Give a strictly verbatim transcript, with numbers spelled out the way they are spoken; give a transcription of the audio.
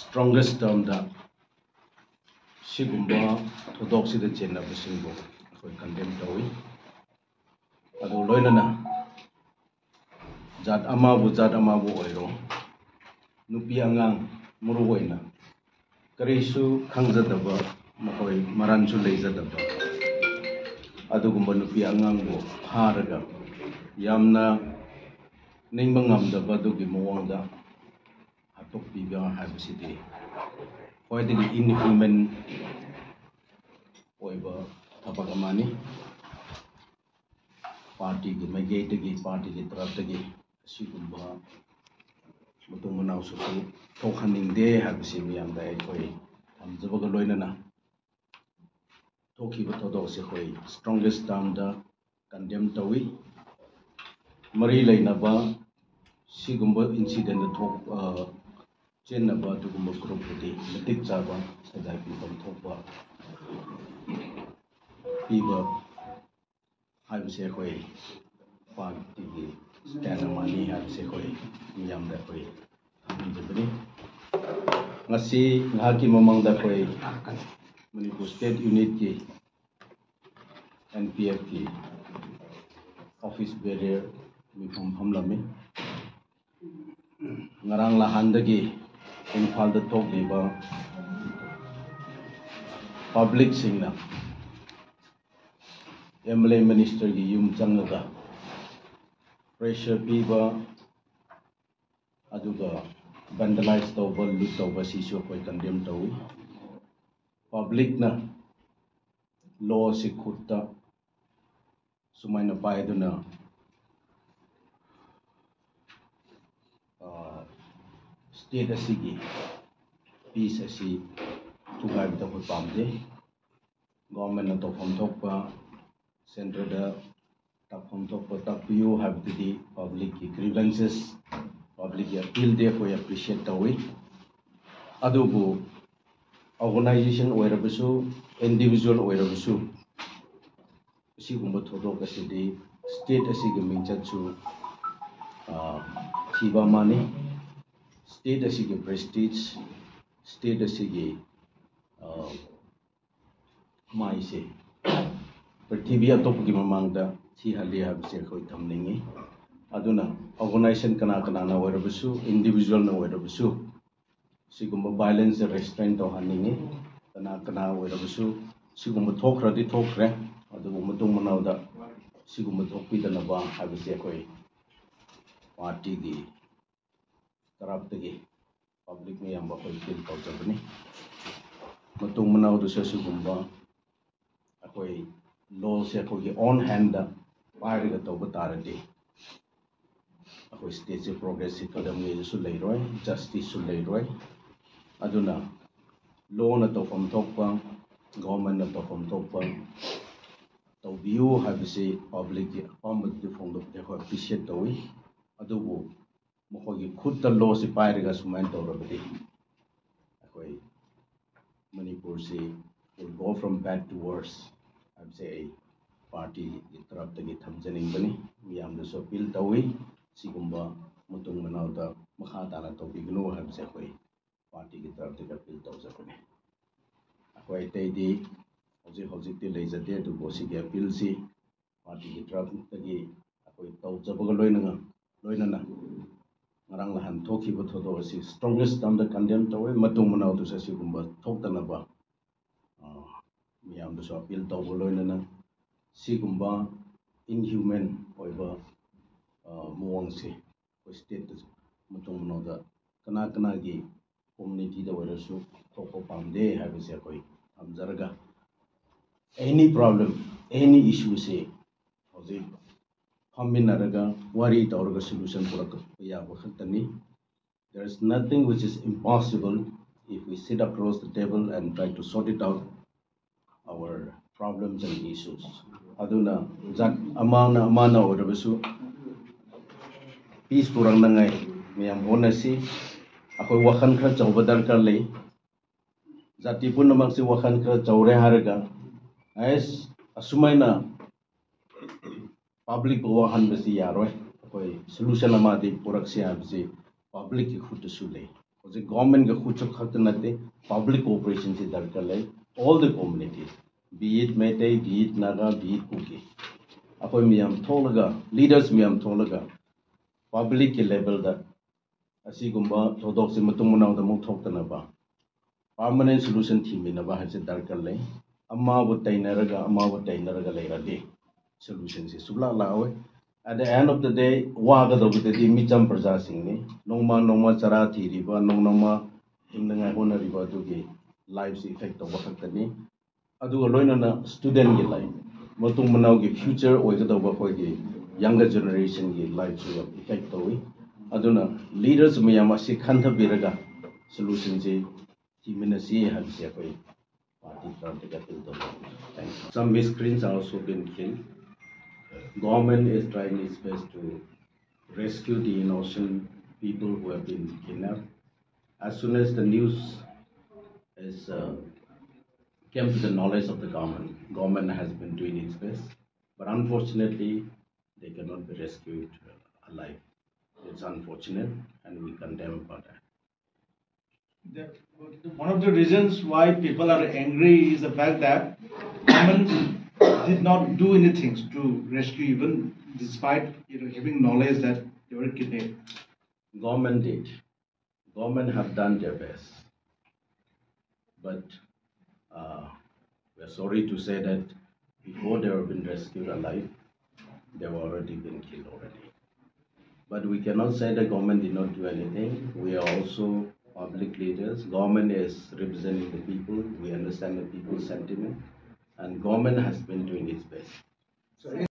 strongest termꯗ ꯁꯤꯒꯨꯝꯕ ꯊꯧꯗꯣꯛꯁꯤꯗ ꯆꯦꯟꯅꯕꯁꯤꯡꯕꯨ ꯑꯩꯈꯣꯏ condemn ꯇꯧꯏ꯫ ꯑꯗꯨ ꯂꯣꯏꯅꯅ ꯖꯥꯠ ꯑꯃꯕꯨ ꯖꯥꯠ ꯑꯃꯕꯨ ꯑꯣꯏꯔꯣ, ꯅꯨꯄꯤ ꯑꯉꯥꯡ ꯃꯔꯨ ꯑꯣꯏꯅ ꯀꯔꯤꯁꯨ ꯈꯪꯖꯗꯕ, ꯃꯈꯣꯏ ꯃꯔꯟꯁꯨ ꯂꯩꯖꯗꯕ ꯑꯗꯨꯒꯨꯝꯕ ꯅꯨꯄꯤ ꯑꯉꯥꯡꯕꯨ ꯐꯥꯔꯒ ꯌꯥꯝꯅ ꯅꯤꯡꯕ ꯉꯝꯗꯕ ꯑꯗꯨꯒꯤ ꯃꯑꯣꯡꯗ ꯍꯥꯠꯇꯣꯛꯄꯤꯕ ꯍꯥꯏꯕꯁꯤꯗꯤ ꯈ꯭ꯋꯥꯏꯗꯒꯤ inhuman ꯑꯣꯏꯕ ꯊꯕꯛ ꯑꯃꯅꯤ꯫ ꯄꯥꯔꯇꯤꯒꯤ ꯃꯥꯏꯀꯩꯗꯒꯤ, ꯄꯥꯔꯇꯤꯒꯤ ꯇꯔꯞꯇꯒꯤ ꯑꯁꯤꯒꯨꯝꯕ ꯃꯇꯨꯡ ꯃꯅꯥꯎꯁꯨ ꯊꯣꯛꯍꯟꯅꯤꯡꯗꯦ ꯍꯥꯏꯕꯁꯤ ꯃꯤꯌꯥꯝꯗ ꯑꯩꯈꯣꯏ ꯊꯝꯖꯕꯒ ꯂꯣꯏꯅꯅ ꯊꯣꯛꯈꯤꯕ ꯊꯧꯗꯣꯛ ꯑꯁꯤ ꯑꯩꯈꯣꯏ strongest termꯗ condemn ꯇꯧꯏ꯫ ꯃꯔꯤ ꯂꯩꯅꯕ ꯁꯤꯒꯨꯝꯕ incidentꯗ ꯊꯣꯛ-, ꯑ, ꯆꯦꯟꯅꯕ ꯑꯗꯨꯒꯨꯝꯕ groupꯄꯨꯗꯤ ꯃꯇꯤꯛ ꯆꯥꯕ ꯁꯖꯥ ꯄꯤꯐꯝ ꯊꯣꯛꯄ ꯄꯤꯕ ꯍꯥꯏꯕꯁꯦ ꯑꯩꯈꯣꯏ ꯄꯥꯔꯇꯤꯒꯤ stand ꯑꯃꯅꯤ ꯍꯥꯏꯕꯁꯦ ꯑꯩꯈꯣꯏ ꯃꯤꯌꯥꯝꯗ ꯑꯩꯈꯣꯏ ꯈꯪꯍꯟꯖꯕꯅꯤ꯫ ꯉꯁꯤ ꯉꯥꯏꯍꯥꯛꯀꯤ ꯃꯃꯥꯡꯗ ꯑꯩꯈꯣꯏ ꯃꯅꯤꯄꯨꯔ state unitꯀꯤ NPFꯀꯤ office bearer ꯃꯤꯐꯝ ꯐꯝꯂꯝꯃꯤ꯫ ꯉꯔꯥꯡ ꯅꯍꯥꯟꯗꯒꯤ ꯏꯝꯐꯥꯜꯗ ꯊꯣꯛꯂꯤꯕ publicꯁꯤꯡꯅ MLA ministerꯒꯤ ꯌꯨꯝ ꯆꯪꯂꯒ pressure ꯄꯤꯕ, ꯑꯗꯨꯒ vandalize ꯇꯧꯕ, loot ꯇꯧꯕ, ꯁꯤꯁꯨ ꯑꯩꯈꯣꯏ condemn ꯇꯧꯏ꯫ Publicꯅ law ꯑꯁꯤ ꯈꯨꯠꯇ ꯁꯨꯃꯥꯏꯅ ꯄꯥꯏꯗꯨꯅ, ꯑ, state ꯑꯁꯤꯒꯤ peace ꯑꯁꯤ ꯊꯨꯒꯥꯏꯕꯗ ꯑꯩꯈꯣꯏ ꯄꯥꯝꯗꯦ꯫ Governmentꯅ ꯇꯧꯐꯝ ꯊꯣꯛꯄ, centreꯗ ꯇꯥꯛꯐꯝ ꯊꯣꯛꯄ ꯇꯥꯛꯄꯤꯌꯨ ꯍꯥꯏꯕꯗꯨꯗꯤ publicꯀꯤ grievances, publicꯀꯤ appealꯗꯤ ꯑꯩꯈꯣꯏ appreciate ꯇꯧꯏ꯫ ꯑꯗꯨꯕꯨ organization ꯑꯣꯏꯔꯕꯁꯨ, individual ꯑꯣꯏꯔꯕꯁꯨ, ꯑꯁꯤꯒꯨꯝꯕ ꯊꯧꯗꯣꯛ ꯑꯁꯤꯗꯤ state ꯑꯁꯤꯒꯤ ꯃꯤꯡꯆꯠꯁꯨ, ꯑ, ꯊꯤꯕ ꯑꯃꯅꯤ꯫ State ꯑꯁꯤꯒꯤ prestige ꯁ꯭ꯇꯦꯠ ꯑꯁꯤꯒꯤ ꯑ, ꯃꯥꯏꯁꯦ ꯄ꯭ꯔꯤꯊꯤꯕꯤ ꯑꯇꯣꯞꯄꯒꯤ ꯃꯃꯥꯡꯗ ꯊꯤꯍꯜꯂꯤ ꯍꯥꯏꯕꯁꯦ ꯑꯩꯈꯣꯏ ꯊꯝꯅꯤꯡꯉꯤ꯫ ꯑꯗꯨꯅ ꯑꯣꯔꯒꯅꯥꯏꯖꯦꯁꯟ ꯀꯅꯥ ꯀꯅꯥꯅ ꯑꯣꯏꯔꯕꯁꯨ, ꯏꯟꯗꯤꯕꯤꯖꯨꯋꯦꯜꯅ ꯑꯣꯏꯔꯕꯁꯨ, ꯁꯤꯒꯨꯝꯕ ꯚꯥꯏꯂꯦꯟꯁꯁꯦ ꯔꯦꯁꯇ꯭ꯔꯦꯟ ꯇꯧꯍꯟꯅꯤꯡꯉꯤ꯫ ꯀꯅꯥ ꯀꯅꯥ ꯑꯣꯏꯔꯕꯁꯨ ꯁꯤꯒꯨꯝꯕ ꯊꯣꯛꯈ꯭ꯔꯗꯤ ꯊꯣꯛꯈ꯭ꯔꯦ, ꯑꯗꯨꯕꯨ ꯃꯇꯨꯡ ꯃꯅꯥꯎꯗ ꯁꯤꯒꯨꯝꯕ ꯊꯣꯛꯄꯤꯗꯅꯕ ꯍꯥꯏꯕꯁꯦ ꯑꯩꯈꯣꯏ ꯄꯥꯔꯇꯤꯒꯤ ꯇꯔꯞꯇꯒꯤ ꯄꯕ꯭ꯂꯤꯛ ꯃꯌꯥꯝꯕꯨ ꯑꯩꯈꯣꯏ ꯑꯄꯤꯜ ꯇꯧꯖꯕꯅꯤ꯫ ꯃꯇꯨꯡ ꯃꯅꯥꯎꯗꯁꯨ ꯑꯁꯤꯒꯨꯝꯕ ꯑꯩꯈꯣꯏ ꯂꯣꯁꯦ ꯑꯩꯈꯣꯏꯒꯤ ꯑꯣꯟ ꯍꯦꯟꯗ ꯄꯥꯏꯔꯒ ꯇꯧꯕ ꯇꯥꯔꯗꯤ ꯑꯩꯈꯣꯏ ꯁ꯭ꯇꯦꯠꯁꯦ ꯄ꯭ꯔꯣꯒ꯭ꯔꯦꯁꯁꯤ ꯀꯗꯝꯒꯤꯗꯁꯨ ꯂꯩꯔꯣꯏ, ꯖꯁꯇꯤꯁꯁꯨ ꯂꯩꯔꯣꯏ꯫ ꯑꯗꯨꯅ ꯂꯣꯅ ꯇꯧꯐꯝ ꯊꯣꯛꯄ, ꯒꯣꯔꯃꯦꯟꯅ ꯇꯧꯐꯝ ꯊꯣꯛꯄ ꯇꯧꯕꯤꯌꯨ ꯍꯥꯏꯕꯁꯤ ꯄꯕ꯭ꯂꯤꯛꯀꯤ ꯑꯄꯥꯝꯕꯗꯨꯗꯤ ꯐꯣꯡꯗꯣꯛꯄꯗꯤ ꯑꯩꯈꯣꯏ ꯑꯦꯄ꯭ꯔꯤꯁꯤꯌꯦꯠ ꯇꯧꯏ꯫ ꯑꯗꯨꯕꯨ ꯃꯈꯣꯏꯒꯤ ꯈꯨꯠꯇ ꯂꯣꯁꯤ ꯄꯥꯏꯔꯒ ꯁꯨꯃꯥꯏꯅ ꯇꯧꯔꯕꯗꯤ ꯑꯩꯈꯣꯏ ꯃꯅꯤꯄꯨꯔꯁꯤ will go from bad to worse ꯍꯥꯏꯕꯁꯦ ꯑꯩ ꯄꯥꯔꯇꯤꯒꯤ ꯇꯔꯞꯇꯒꯤ ꯊꯝꯖꯅꯤꯡꯕꯅꯤ꯫ ꯃꯤꯌꯥꯝꯗꯁꯨ ꯑꯄꯤꯜ ꯇꯧꯏ, ꯁꯤꯒꯨꯝꯕ ꯃꯇꯨꯡ ꯃꯅꯥꯎꯗ ꯃꯈꯥ ꯇꯥꯅ ꯇꯧꯕꯤꯒꯅꯨ ꯍꯥꯏꯕꯁꯦ ꯑꯩꯈꯣꯏ ꯄꯥꯔꯇꯤꯒꯤ ꯇꯔꯞꯇꯒꯤ ꯑꯄꯤꯜ ꯇꯧꯖꯕꯅꯤ꯫ ꯑꯩꯈꯣꯏ ꯑꯇꯩꯗꯤ ꯍꯧꯖꯤꯛ ꯍꯧꯖꯤꯛꯇꯤ ꯂꯩꯖꯗꯦ, ꯑꯗꯨꯕꯨ ꯁꯤꯒꯤ ꯑꯄꯤꯜꯁꯤ ꯄꯥꯔꯇꯤꯒꯤ ꯇꯔꯞꯇꯒꯤ ꯑꯩꯈꯣꯏ ꯇꯧꯖꯕꯒ ꯂꯣꯏꯅꯅ ꯂꯣꯏꯅꯅ ꯉꯔꯥꯡ ꯅꯍꯥꯟ ꯊꯣꯛꯈꯤꯕ ꯊꯧꯗꯣꯛ ꯑꯁꯤ ꯁ꯭ꯇ꯭ꯔꯣꯡꯒꯦꯁ ꯇꯔꯝꯗ ꯀꯟꯗꯦꯝ ꯇꯧꯋꯦ꯫ ꯃꯇꯨꯡ ꯃꯅꯥꯎꯗꯁꯨ ꯑꯁꯤꯒꯨꯝꯕ ꯊꯣꯛꯇꯅꯕ ꯑ, ꯃꯤꯌꯥꯝꯗꯁꯨ ꯑꯄꯤꯜ ꯇꯧꯕ ꯂꯣꯏꯅꯅ ꯁꯤꯒꯨꯝꯕ ꯏꯟꯍ꯭ꯌꯨꯃꯦꯟ ꯑꯣꯏꯕ ꯑ, ꯃꯑꯣꯡꯁꯦ ꯑꯩꯈꯣꯏ ꯁ꯭ꯇꯦꯠꯇꯁꯨ ꯃꯇꯨꯡ ꯃꯅꯥꯎꯗ ꯀꯅꯥ ꯀꯅꯥꯒꯤ ꯀꯝꯃ꯭ꯌꯨꯅꯤꯇꯤꯗ ꯑꯣꯏꯔꯁꯨ ꯊꯣꯛꯄ ꯄꯥꯝꯗꯦ ꯍꯥꯏꯕꯁꯦ ꯑꯩꯈꯣꯏ ꯊꯝꯖꯔꯒ, ꯑꯦꯅꯤ ꯄ꯭ꯔꯣꯕ꯭ꯂꯦꯝ, ꯑꯦꯅꯤ ꯏꯁꯨꯁꯦ ꯍꯧꯖꯤꯛ ꯐꯝꯃꯤꯟꯅꯔꯒ ꯋꯥꯔꯤ ꯇꯧꯔꯒ ꯁꯣꯂꯨꯁꯟ ꯄꯨꯔꯛꯄ ꯌꯥꯕ ꯈꯛꯇꯅꯤ꯫ There is nothing which is impossible if we sit across the table and try to sort it out our problems and issues. ꯑꯗꯨꯅ ꯖꯥꯠ ꯑꯃꯅ ꯑꯃꯅ ꯑꯣꯏꯔꯕꯁꯨ ꯄꯤꯁ ꯄꯨꯔꯛꯅꯉꯥꯏ ꯃꯌꯥꯝ ꯍꯣꯠꯅꯁꯤ꯫ ꯑꯩꯈꯣꯏ ꯋꯥꯈꯜ ꯈꯔ ꯆꯥꯎꯕ ꯗꯔꯀꯥꯔ ꯂꯩ꯫ ꯖꯥꯇꯤ ꯄꯨꯝꯅꯃꯛꯁꯤ ꯋꯥꯈꯜ ꯈꯔ ꯆꯥꯎꯔꯦ ꯍꯥꯏꯔꯒ ꯑꯦꯁ ꯑꯁꯨꯃꯥꯏꯅ ꯄꯕ꯭ꯂꯤꯛꯄꯨ ꯋꯥꯍꯟꯕꯁꯤ ꯌꯥꯔꯣꯏ꯫ ꯑꯩꯈꯣꯏ ꯁꯣꯂꯨꯁꯟ ꯑꯃꯗꯤ ꯄꯨꯔꯛꯁꯤ ꯍꯥꯏꯕꯁꯤ ꯄꯕ꯭ꯂꯤꯛꯀꯤ ꯈꯨꯠꯇꯁꯨ ꯂꯩ꯫ ꯍꯧꯖꯤꯛ ꯒꯣꯔꯃꯦꯟꯒ ꯈꯨꯠꯁꯨ ꯈꯛꯇ ꯅꯠꯇꯦ, ꯄꯕ꯭ꯂꯤꯛ ꯀꯣꯑꯣꯄꯔꯦꯁꯟꯁꯤ ꯗꯔꯀꯥꯔ ꯂꯩ꯫ All the communities, be it Meitei, be it Naga, be it Kuki, ꯑꯩꯈꯣꯏ ꯃꯌꯥꯝ ꯊꯣꯛꯂꯒ, ꯂꯤꯗꯔꯁ ꯃꯌꯥꯝ ꯊꯣꯛꯂꯒ ꯄꯕ꯭ꯂꯤꯛꯀꯤ ꯂꯦꯚꯦꯜꯗ ꯑꯁꯤꯒꯨꯝꯕ ꯊꯧꯗꯣꯛꯁꯤ ꯃꯇꯨꯡ ꯃꯅꯥꯎꯗ ꯑꯃꯨꯛ ꯊꯣꯛꯇꯅꯕ ꯄꯥꯔꯃꯅꯦꯟ ꯁꯣꯂꯨꯁꯟ ꯊꯤꯃꯤꯟꯅꯕ ꯍꯥꯏꯕꯁꯤ ꯗꯔꯀꯥꯔ ꯂꯩ꯫ ꯑꯃꯕꯨ ꯇꯩꯅꯔꯒ ꯑꯃꯕꯨ ꯇꯩꯅꯔꯒ ꯂꯩꯔꯗꯤ ꯁꯣꯂꯨꯁꯟꯁꯤ ꯁꯨꯡꯂꯥꯛ ꯂꯥꯛꯑꯣꯏ꯫ At the end of the day, ꯋꯥꯒꯗꯧꯕꯗꯗꯤ ꯃꯤꯆꯝ ꯄ꯭ꯔꯖꯥꯁꯤꯡꯅꯤ꯫ ꯅꯣꯡꯃ ꯅꯣꯡꯃ ꯆꯔꯥ ꯊꯤꯔꯤꯕ, ꯅꯣꯡ ꯅꯣꯡꯃ ꯍꯤꯡꯅꯉꯥꯏ ꯍꯣꯠꯅꯔꯤꯕ ꯑꯗꯨꯒꯤ ꯂꯥꯏꯐꯁꯤ ꯏꯐꯦꯛ ꯇꯧꯕ ꯈꯛꯇꯅꯤ꯫ ꯑꯗꯨꯒ ꯂꯣꯏꯅꯅ ꯁ꯭ꯇꯨꯗꯦꯟꯒꯤ ꯂꯥꯏꯐ, ꯃꯇꯨꯡ ꯃꯅꯥꯎꯒꯤ ꯐ꯭ꯌꯨꯆꯔ ꯑꯣꯏꯒꯗꯧꯕ ꯑꯩꯈꯣꯏꯒꯤ ꯌꯪꯒꯔ ꯖꯦꯅꯦꯔꯦꯁꯟꯒꯤ ꯂꯥꯏꯐꯁꯨ ꯌꯥꯝ ꯏꯐꯦꯛ ꯇꯧꯏ꯫ ꯑꯗꯨꯅ ꯂꯤꯗꯔꯁ ꯃꯌꯥꯝ ꯑꯁꯤ ꯈꯟꯊꯕꯤꯔꯒ ꯁꯣꯂꯨꯁꯟꯁꯤ ꯊꯤꯃꯤꯟꯅꯁꯤ ꯍꯥꯏꯕꯁꯤ ꯑꯩꯈꯣꯏ ꯄꯥꯔꯇꯤ ꯇꯔꯝꯗꯒꯤ ꯑꯄꯤꯜ ꯇꯧꯖꯕꯅꯤ꯫ Thank you. Some miscreants are also been killed. Government is trying its best to rescue the innocent people who have been kidnapped. As soon as the news is uh, came to the knowledge of the government, government has been doing its best, but unfortunately, they cannot be rescued uh, alive. It's unfortunate, and we condemn about that. The, one of the reasons why people are angry is the fact that government did not do anything to rescue, even despite, you know, having knowledge that they were kidnapped. Government did. Government have done their best. But uh, we are sorry to say that before they have been rescued alive, they were already been killed already. But we cannot say the government did not do anything. We are also public leaders. Government is representing the people. We understand the people's sentiment. And government has been doing its best.